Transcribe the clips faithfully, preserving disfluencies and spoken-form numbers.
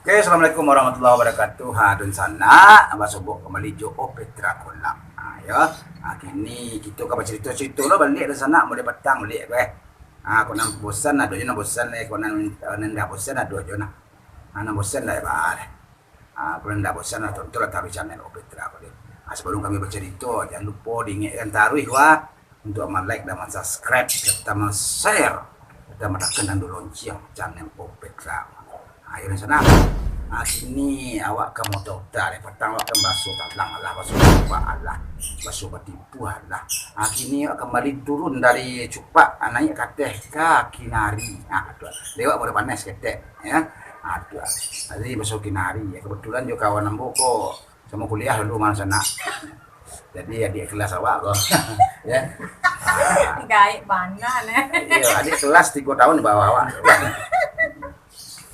Oke, assalamualaikum warahmatullahi wabarakatuh. Ha, dunsanak, basobok kambali jo Opetra Kolak. Ha, yo. Ha, kini kito ka bacarito-carito lo baliak dunsanak, mulai patang baliak ko, eh. Ha, kok nan bosan ado jo nan bosan, eh, kok nan, nan indak bosan ado jo nah. Ha, nan bosan lah, eh, bah, eh. Ha, kok nan indak bosan lah, tonton lah taruih channel Opetra ko, deh. Ha, sabalum kami bacarito, jan lupo diingekkan taruih, wah. Untuk ma-like dan ma-subscribe, serta ma-share, serta ma-tekan tando lonceng channel Opetra. Ayo dunsanak. Ha, kini awak ka mauta-uta deh. Patang awak kan baso talang alah, baso cupak alah, baso batipuah alah. Ha, kini awak kambali turun dari cupak, ha, naiak ka ateh ka kinari. Ha, tu. Lewat Muaro Paneh saketek, yo. Ha, tu. Jadi baso kinari. Yo, kebetulan jo kawan ambo ko samo kuliah dulu mah dunsanak. Jadi adiak kelas awak ko. Yo. Ha. Gaek bana, nah. Iyo, adiak kelas tigo taun di bawah awak.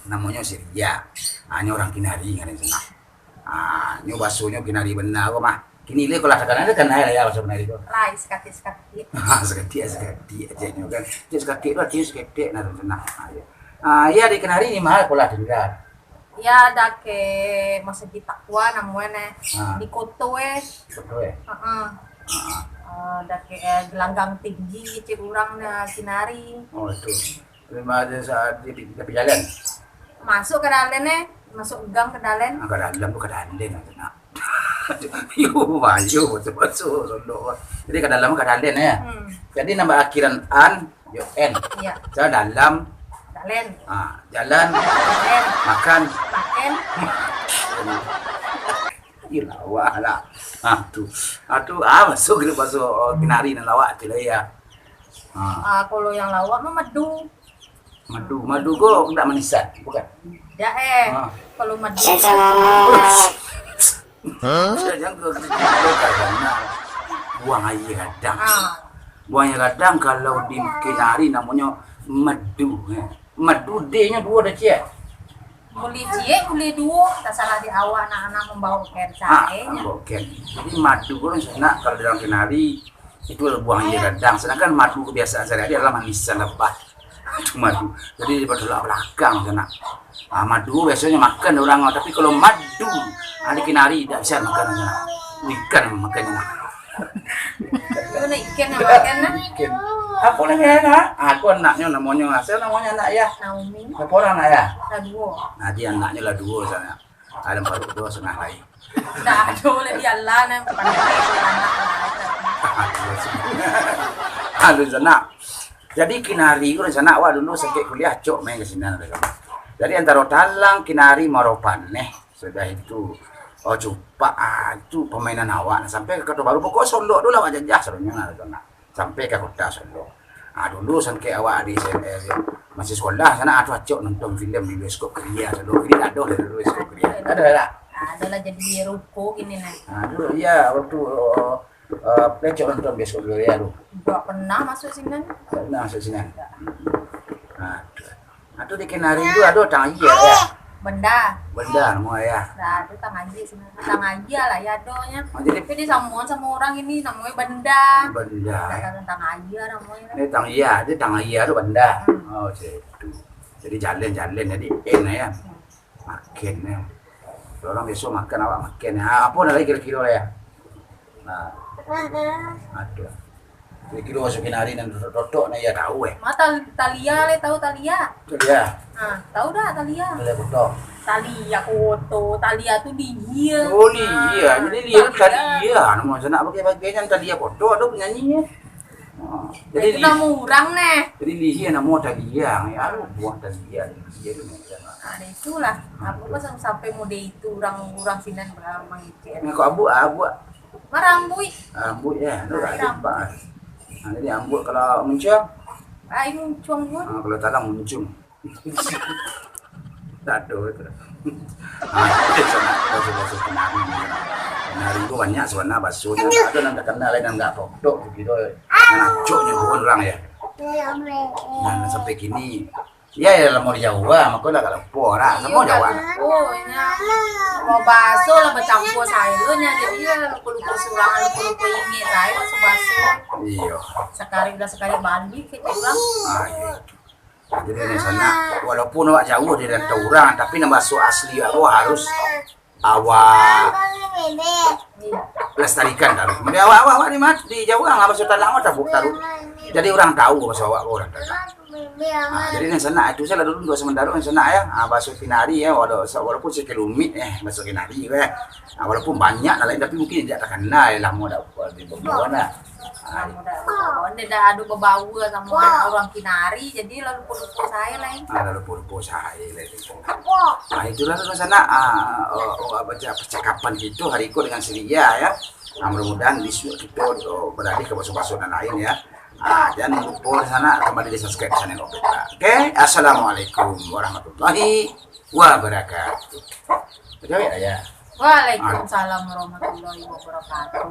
Namonyo si Ria. Ha, nyo urang kinari, ngaran dunsanak. Ha, nyo basonyo kinari bana ko mah. Kini lai ko lah takanai, takanai lah yo baso kinari ko. Lai, sakatik-sakatik. Ha, sakatik, sakatik aja nyo kan. Cek sakatik tu artinyo saketek nah dunsanak. Ha, yo. Ha, yo, di kinari di ma ko lah tingga? Yo, dakek Masjid Taqwa namonyo, eh. Ha. Di Koto, eh. Di Koto, eh? Heeh. Ha. Eh, dakek, eh, Gelanggang Tinggi, cek urang nah, kinari. Oh, itu. Terima kasih saat di, di tepi jalan. Masuk ka dalam, eh. Masuk gang ka dalam. Ah, ka dalam tu ka dalam lah tu nak. Yo, ayo, masuk-masuk, sondok. Jadi ka dalam ka dalam, yo. Hmm. Jadi nambah akhiran an, yo, en. Iyo. Misalnya dalam. Dalam. Ah, jalan. Dalam. Makan. Makan. Iyo, lawak lah. Ah, tu. Ah, tu, ah, masuk grup, masuk, oh, kinari nan lawak tu lah, yo. Ah. Ah, kalau yang lawak mah madu. Madu, madu ko ndak manisan, bukan? Ndak, eh. Ah. Kalau madu. Hah? Jangan ke, ke, ke, ke, buang aia gadang. Ah. Buang aia gadang kalau di kinari namonyo madu, eh. Madu D-nyo duo dah, ciek. Buliah ciek, buliah duo, tasalah di awak nak, nak mambaokan. Ah, sae nyo. Mambaokan. Jadi madu ko nak kalau di dalam kinari, itu buang aia gadang. Sedangkan madu kebiasaan sehari-hari adalah manisan lebah. Itu madu. Jadi, di batulak balakang tu nak. Ah, madu biasonyo makan urang, tapi kalau madu, ah, di kinari dak bisa makan tu nak. Ikan makannyo nak. Itu nak ikan yang makan, nah. Ikan. Apo namonyo, nak? Ah, tu anaknyo namonyo. Sia namonyo anak, yo? Naomi. Bara urang anak, yo? Lah duo. Nah, di anaknyo lah duo sanak. Alam paruik tu sanang lai. Ndak ado lah di Allah nan pandai tu anak lah. Alun sanak. Jadi kinari ko sanak, wak dulu sakik kuliah acok main ka sinan. Jadi antaro talang, kinari, Muaro Paneh, sudah itu, oh, cupak, ah, itu pamainan awak nah, sampai ka Koto Baru. Pokok Solok tu lah awak jajah sadonyo nah, sanak. Sampai ka kota Solok. Ah, dulu sangkek awak di S M A, masih sekolah sanak, ah, tu acok nonton filem di bioskop Korea. Dulu kini dak ado lah dulu bioskop Korea. Dak ado lah. Ah, ado lah jadi ruko kini nah. Ah, dulu, iyo, waktu, eh, eh, acok nonton bioskop Korea tu. Dak pernah masuk sinan. Dak pernah masuk sinan. Dak. Ah, tu. Nah, tu di kinari tu ado tang aia, yo? Benda. Benda namo, yo? Nah, tu tang aia sinan. Tang aia lah, yo, adonyo. Oh, jadi tapi disamoan samo urang ini, namonyo benda. Benda. Dak tau tang aia namonyo. Ini tang aia, jadi tang aia tu benda. Hmm. Oh, cak itu. Jadi jalan-jalan, jadi en, yo. Hmm. Makan, yo. Kalau urang biaso makan, awak makan, yo. Ah, apo nan lai kiro-kiro, yo? Nah. Aduh. Kiro-kiro masuk kinari nan totok-totok nan iyo tau, eh. Ma tal-, talia le, tau talia? Talia. Ah, tau dak talia? Talia koto. Talia koto, talia tu lihia. Oh, lihia. Ah, jadi lihia tu talia. Talia. Namo sanak bagai-bagai nan talia koto, ado penyanyi, eh. Ah, jadi itu lih-, namo urang, neh. Jadi lihia namo talia, eh. Aduh, buah talia, lihia tu namo sanak. Ah, itulah. Apo kok sam-, sampai mode itu urang, urang sinan ba-, mangecek. Nah, kok abuak, abuak. Marambuik. Rambuik, yo. Tu rambuik. Nah, jadi rambuik kalau muncuang? Ai muncuang pun. Ah, kalau talang muncung. Dak ado tu. Ah, itu sanak baso-baso kinari. Kinari tu banyak sabananyo basonyo. Ado nan takana lai, nan dak totok tu kiro. Nan acoknyo pun urang, yo. Nan sampai kini Iyo, iyo, lamo di Jawa, mako dak ka lupo lah. Samo Jawa lah. Oh, nyo. Kalau baso lah bacampua sayo nyo, jadi lah lupo-lupo surang, lupo-lupo ingek sayo baso-baso. Iyo. Sakali ulah sakali bali kecek urang. Ah, iyo. Jadi, di sanak, walaupun awak jauah dari rantau urang, tapi nan baso asli awak harus awak lestarikan taruih. Kemudian awak, awak, awak di mat-, di jauah, ah, baso Tanah awak tabuk taruih. Jadi urang tahu baso awak, urang tahu. Ah, jadi nan sanak, itu salah dulu untuk sementara nan sanak, ya. Ah, baso Kinari, ya, wala-, walaupun sekelumit, eh, baso Kinari, ya. Ah, walaupun banyak nan lain, tapi mungkin tidak terkenal, lamo dak di bawah, nah. Ah, Lamo dak babawa, ndak ado babawa samo urang Kinari, jadi lalu lupo-lupo sae lah, eh. Ah, lalu lupo-lupo sae lah itu. Ah, itulah, sanak, ah, oh, oh, apa, percakapan kita hari ko dengan si Ria, ya. Ah, mudah-mudahan bisuak kita, oh, beralih ka baso-baso nan lain, ya. Ah, jangan lupo sanak kembali di subscribe channel Opet. Oke, assalamualaikum warahmatullahi wabarakatuh. Jawab lah, ya. Waalaikumsalam warahmatullahi wabarakatuh.